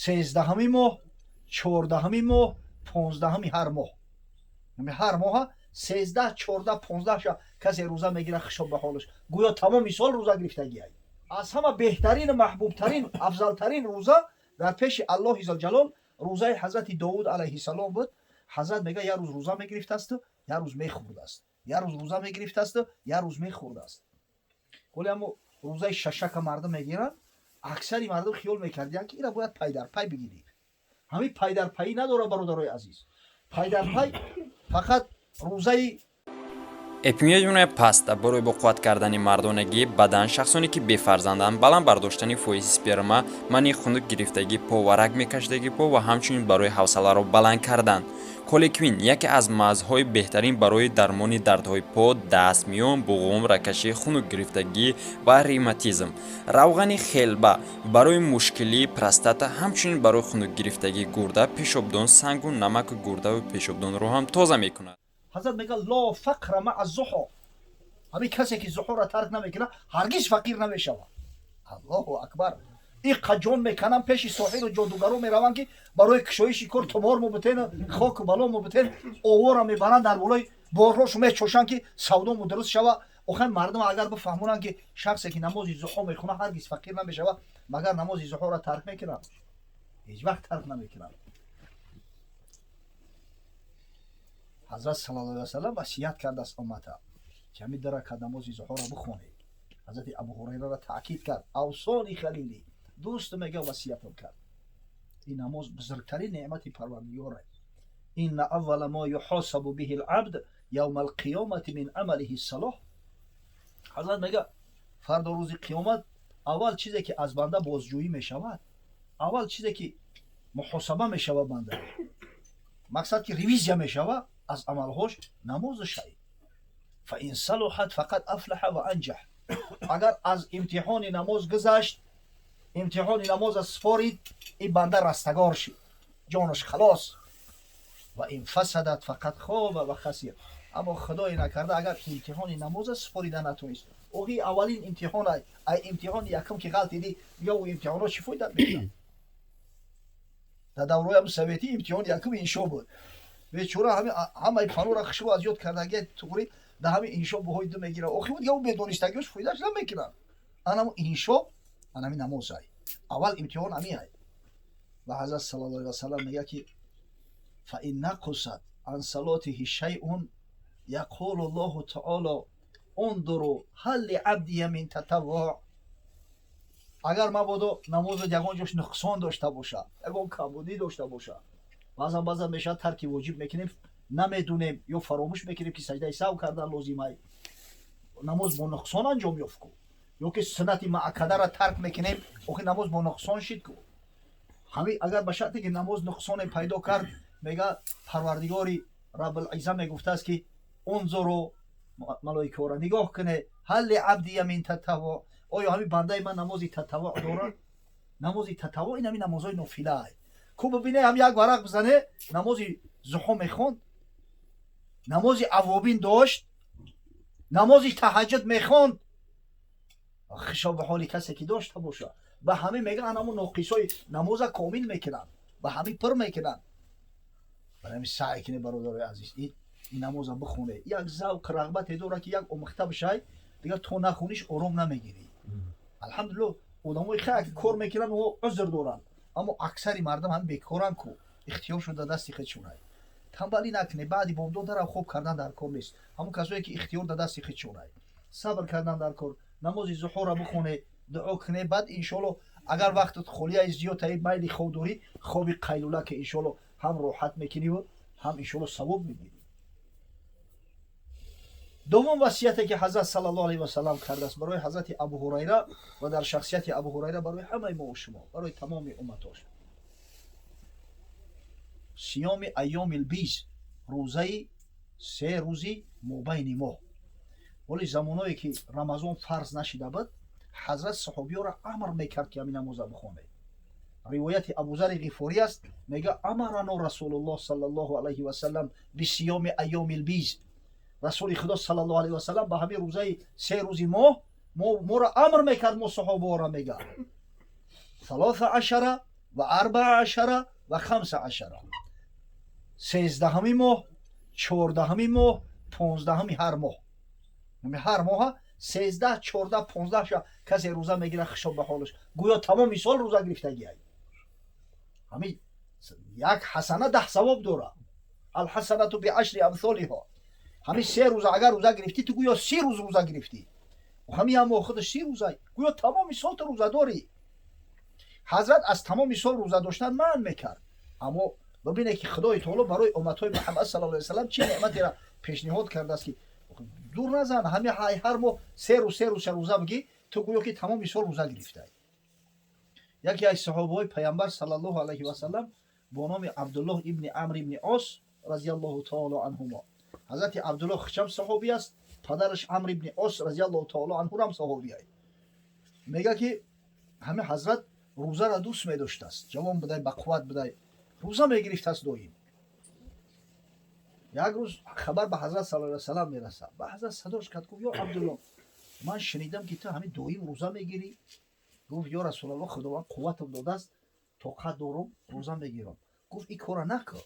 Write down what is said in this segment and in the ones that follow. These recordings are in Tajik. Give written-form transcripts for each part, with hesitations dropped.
13-ҳами моҳ, 14-ҳами моҳ, 15-ҳами ҳар моҳ. Ҳар моҳа 13, 14, 15 ша касе рӯза мегирад, хишоб ба ҳолаш, гӯё тамоми сол рӯза гирифтагиай. Аз ҳама беҳтарину маҳбубтарин, афзалтарин рӯза дар пеши Аллоҳи зулҷалол рӯзаи ҳазрати Довуд алайҳиссалом буд. Ҳазрат мега, як рӯз рӯза мегирифтасту, як рӯз мехӯрдааст, як рӯз рӯза мегирифтасту, як рӯз мехӯрдааст. Ҳоле аммо рӯзаи шашака мардум мегиранд, аксари мардум хиёл мекардиянд, ки ира бояд пайдарпай бигирӣ. Ҳамин пайдарпайӣ надорад, бародарои азиз. Пайдарпай фақат рӯзаи Эпимедиумная паста барои боқувват кардани мардонагии бадан, шахсоне ки бефарзанданд, баланд бардоштани фоизи сперма, манъи хунук гирифтагии по ва раг мекашидагии по ва ҳамчунин барои ҳавсаларо баланд кардан. Колеквин яке аз мазҳои беҳтарин барои дармони дардҳои по, даст, миён, буғум, рагкашӣ, хунук гирифтагӣ ва ревматизм. Равғани хелба барои мушкилии простата, ҳамчунин барои хунук гирифтагии гурда, пешобдон, сангу намаку гурдаву пешобдонро ҳам тоза мекунад. Ҳазрат мега: لا فقر مع الضحى. Ҳамин касе ки зуҳоро тарк намекунад, ҳаргиз фақир намешавад. Аллоҳу акбар! Иқа ҷон меканам, пеши соҳиру ҷодугаро мераванд, ки барои кушоиши кор тумор мубутен, хоку бало мубутен, овора мебаранд, дар болои борҳошу мечошанд, ки савдому дуруст шава. Охай, мардум агар бифаҳмонанд, ки шахсе ки намози зуҳо мехонад, ҳаргиз фақир намешавад, магар намози зуҳоро тарк мекунанд? Ҳеҷ вақт тарк намекунанд. Ҳазрат саллаллоҳу алайҳи васаллам васият кардааст уммата, ки ҳамин 2 ракат намози зуҳоро бихонед. Ҳазрати Абу Ҳурайраро таъкид кард: أوصاني خليلي, дӯст, мега, васиятам кард. Ин намоз бузургтарин неъмати Парвардигор. إن أول ما يحاسب به العبد يوم القيامة من عمله الصلاة. Ҳазрат мега, фардо рӯзи қиёмат аввал чизе ки аз банда бозҷӯӣ мешавад, аввал чизе ки муҳосаба мешавад банда, мақсад ки ревизия мешавад аз амалҳош, намозаш. فإن صلحت فقد أفلح وأنجح. Агар аз имтиҳони намоз гузашт, имтиҳони намоза супорид, ин банда растагор шид, ҷонаш халос. وإن فسدت فقد خاب وخسر. Аммо, худое накарда, агар имтиҳони намоза супорида натонист, оғи аввалин имтиҳон, ай имтиҳони якум ки ғалтидӣ, ё ӯ имтиҳонҳо чӣ фоидат мекунад? Дар даврои советӣ имтиҳони якум иншо буд. Бечора ҳамаи фанора хушрӯ аз ёд кардаги, туғри дар ҳамин иншо буҳои ду мегирад. Охи буд, ӯ бедонистагиош фоидааш намекунад. Анамо иншо, анами намозай, аввал имтиҳон ҳамиай. Ва ҳазрат саллаллоҳу алайҳи васаллам мегӯяд, ки فإن نقصت عن صلاته شيء يقول الله تعالى انظروا هل لعبدي من تطوع. Агар мабодо намозат ягон ҷош нуқсон дошта боша, ягон камбудӣ дошта боша, баъзан баъзан мешавад, тарки воҷиб мекунем, намедунем ё фаромӯш мекунем, ки саҷдаи саҳв кардан лозимай, намоз бо нуқсон анҷом ёфт ку, ё ки суннати муаккадаро тарк мекунем, охи намоз бо нуқсон шид ку. Ҳамин агар ба шарте ки намоз нуқсоне пайдо кард, мега, Парвардигори Рабулизза мегуфтааст, ки انظروا, малоикаҳоро нигоҳ куне, هل لعبدي من تطوع, оё ҳамин бандаи ман намози татаввуъ дорад? Намози татаввуъ ин ҳамин намозҳои нофилаа ку. Бибине, ҳам як варақ бизане, намози зуҳо мехонд, намози авобин дошт, намози таҳаҷҷуд мехонд. Хишоб ба ҳоли касе ки дошта боша. Ба ҳамин мегӯянд, ҳамун ноқисҳои намоза комил мекунанд, ба ҳамин пур мекунанд. Барои ҳамин саъй кунед, бародарои азиз, ин намоза бихоне. Як завқ, рағбате дорад, ки як омӯхта бишай, дигар то нахониш ором намегирӣ. Алҳамдулилло, одамои хеле ки кор мекунанд, онҳо узр доранд, аммо аксари мардум ҳам бекоранд ку, ихтиёр шуда дасти худшонай. Тамбалӣ накунед, баъди бомдод дарав хоб кардан дар кор нест. Ҳамон касое ки ихтиёр дар дасти худшонай, сабр кардан дар кор, намози зуҳорро бихоне, дуо куне. Баъд, иншоалло, агар вақтат холияи зиёд таи, майли хоб дорӣ, хоби қайлула, ки иншоалло ҳам роҳат мекуниву ҳам иншоалло савоб мегирӣ. Дуввум васияте ки ҳазрат саллаллоҳу алайҳи васаллам кардааст барои ҳазрати Абу Ҳурайра ва дар шахсияти Абу Ҳурайра барои ҳамаи мо шумо, барои тамоми умматош, صيام أيام البيض, рӯзаи 3 рӯзи мобайни моҳ. Вале замоное ки Рамазон фарз нашида буд, ҳазрат саҳобиёро амр мекард, ки ҳамин намоза бихонед. Ривояти Абузари Ғифорӣ аст, мега: أمرنا رسول الله صلى الله عليه وسلم بصيام أيام البيض. Расули Худо саллаллоҳу алайҳи васалам ба ҳамин рӯзаи 3 рӯзи моҳ моро амр мекард, мо саҳобаҳоро, мега: ثلاث عشر. و 14 و 15. 13-ҳами моҳ, 14-ҳами моҳ, 15-ҳами ҳар моҳ. Ҳар моҳа 13, 14, 15 ша касе рӯза мегирад, хишоб ба ҳолаш, гӯё тамоми сол рӯза гирифтагиай. Ҳами як ҳасана 10 савоб дорад. الحسنة بعشر أمثالها. Ҳами 3 рӯза агар рӯза гирифтӣ, ту гӯё 30 рӯз рӯза гирифтӣ. Ҳами як моҳ худаш 30 рӯза, гӯё тамоми сол ту рӯза дорӣ. Ҳазрат аз тамоми сол рӯза доштан манъ мекард. Аммо бибине, ки Худои таоло барои умматҳои Муҳаммад саллаллоҳу алайҳи васаллам чӣ неъматеро пешниҳод кардааст, ки дур назан, ҳами ҳар моҳ 3 рӯз, 3 рӯза рӯза бигӣ, ту гӯё ки тамоми сол рӯза гирифтай. Яке аз саҳобаҳои Паямбар саллаллоҳу алайҳи васаллам бо номи Абдуллоҳ ибни Амр ибни Ос разиаллоҳу таоло анҳумо. Ҳазрати Абдуллоҳ хичам саҳобӣ аст, падараш Амр ибни Ос разиаллоҳу таоло анҳурам саҳобиай. Мега, ки ҳами ҳазрат рӯзаро дӯст медоштааст. Ҷавон будай, бақувват будай, рӯза мегирифтааст доим. Як рӯз хабар ба ҳазрат сал салам мерасад. Ба ҳазрат садош кард, гуфт: «Ё Абдулло, ман шунидам, ки ту ҳамин доим рӯза мегирӣ». Гуфт: «Ё Расулалло, Худованд қувватам додааст, тоқат дорум, рӯза мегирам». Гуфт: «Ин кора накун.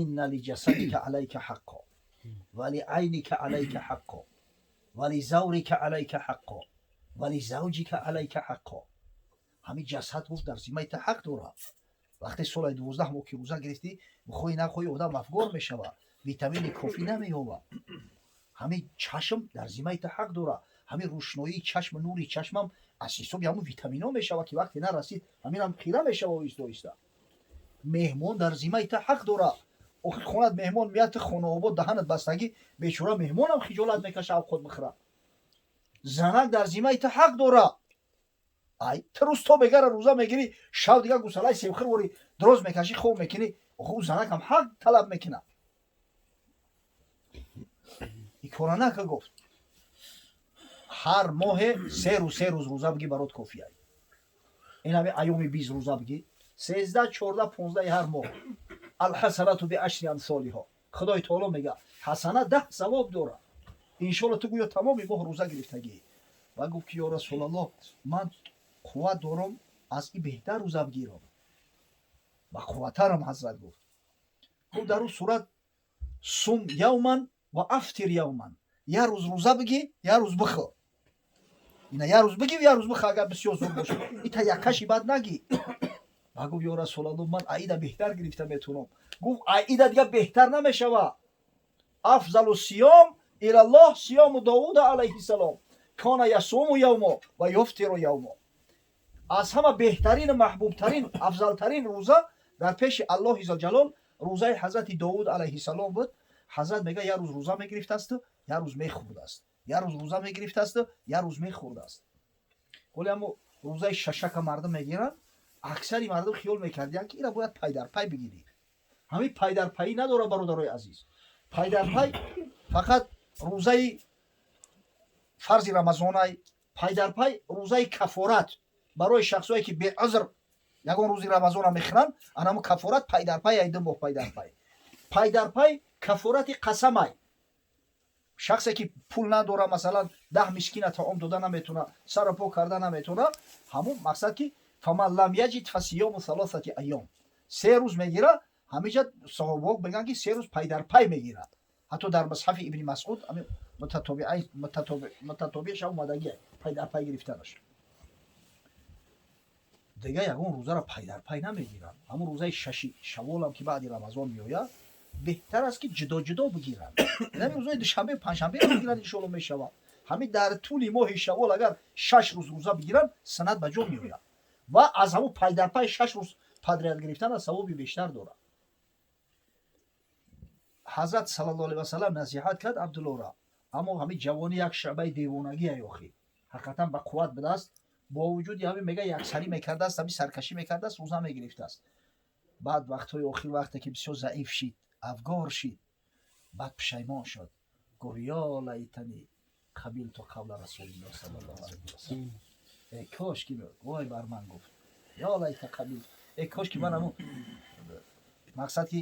إن لجسدك عليك حقا ولعينك عليك حقا ولزورك عليك حقا ولزوجك عليك حقا». Ҳамин ҷасад, гуфт, дар зиммаи ту ҳақ дорад. Вақте соли 12 моҳ ки рӯза гирифтӣ, бихоҳӣ нахоҳӣ, одам афгор мешавад, витамини кофӣ намеёбад. Ҳамин чашм дар зиммаи ту ҳақ дорад. Ҳамин рӯшноии чашм, нури чашмам аз ҳисоби ҳамун витаминҳо мешавад, ки вақте нарасид, ҳаминам хира мешава оҳиста оҳиста. Меҳмон дар зиммаи ту ҳақ дорад. Охир хонат меҳмон меяд, ту хонаобод, даҳанат бастагӣ, бечора меҳмонам хиҷолат мекаша авқот бихӯра. Занак дар зиммаи ту ҳақ дорад. Ай, ту рӯз то бегара рӯза мегирӣ, шав дига гусалаи себхӯр ворӣ дроз мекашӣ, хоб мекунӣ. Охи ӯ занакам ҳақ талаб мекунад. И кора нака, гуфт. Ҳар моҳе 3 рӯз, 3 рӯз рӯза бигӣ, барот кофия. Ин ҳами айёми биз рӯза бигӣ, 13, 14, 15-и ҳар моҳ. الحسنة بعشر أمثالها. Худои таоло мега, ҳасана 10 савоб дорад. Иншолло, ту гӯё тамоми моҳ рӯза гирифтагӣ. Ва гуфт, ки: «Ё Расулаллоҳ, ман қувват дорам, аз ин беҳтар рӯза бигирам, ба қувваттарам». Ҳазрат гуфт: «Дар ӯ сурат صم يوما وأفطر يوما». Як рӯз рӯза бигӣ, як рӯз бихӯр. Ина як рӯз бигӣ, як рӯз бихӯр, агар бисёр зуд бошад. Ита яккаши бад нагӣ. Ва гуфт: «Ё Расулаллоҳ, ман аида беҳтар гирифта метавонам». Гуфт: «Аида дига беҳтар намешава. أفضل الصيام إلى الله صيام داود عليه السلام، كان يصوم يوما ويفطر يوما». Аз ҳама беҳтарину маҳбубтарин, афзалтарин рӯза дар пеши Аллоҳи зулҷалол рӯзаи ҳазрати Довуд алайҳиссалом буд. Ҳазрат мега, як рӯз рӯза мегирифтасту як рӯз мехӯрдааст, як рӯз рӯза мегирифтасту як рӯз мехӯрдааст. Ҳоле амо рӯзаи шашака мардум мегиранд. Аксари мардум хиёл мекардиянд, ки ира бояд пайдарпай бигирӣ. Ҳамин пайдарпайӣ надорад, бародарои азиз. Пайдарпай фақат рӯзаи фарзи Рамазонай, пайдарпай рӯзаи кафорат барои шахсое, ки беузр ягон рӯзи Рамазона мехӯранд, анамо кафорат пайдарпай ай 2 моҳ пайдарпай. Пайдарпай кафорати қасамай. Шахсе ки пул надора, масалан, 10 мискина таом дода наметавона, саро по карда наметавона, ҳамун мақсад, ки فمن لم يجد فصيام ثلاثة أيام, 3 рӯз мегира. Ҳамиҷа саҳобаҳо мегӯянд, ки 3 рӯз пайдарпай мегирад. Ҳатто дар мусҳафи Ибни Масъуд мутатобиъша омадагия пайдарпай гирифтанаш. Дига ягон рӯзаро пайдарпай намегиранд. Ҳамун рӯзаи шаши шаволам, ки баъди Рамазон меояд, беҳтар аст, ки ҷудо ҷудо бигиранд. Ҳамин рӯзои душанбе, панҷшанберо бигиранд, иншоалло, мешавад. Ҳамин дар тӯли моҳи шавол агар 6 рӯз рӯза бигиранд, суннат ба ҷо меояд. Ва аз ҳамун пайдарпай 6 рӯз подряд гирифтан аз савоби бештар дорад. Ҳазрат саллаллоҳу алайҳи васалам насиҳат кард Абдуллоҳра. Аммо ҳамин ҷавонӣ як шӯъбаи девонагие. Охи ҳақиқатан ба қувват будааст. Бо вуҷуди ҳамин, мега, яксарӣ мекардааст, ҳамин саркашӣ мекардааст, рӯза мегирифтааст. Баъд вақтҳои охир, вақте ки бисёр заиф шид, афгор шид, баъд пушаймон шуд. Гуфт: «يا ليتني قبلت قول رسول الله صلى الله عليه وسلم». Э кош ки, вой бар ман, гуфт, يا ليت قبلت, э кош ки ман ҳамун мақсад, ки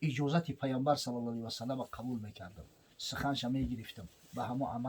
иҷозати Паёмбар саллаллоҳу алайҳи васаллама қабул мекардам, суханша мегирифтам, ба ҳамон амал.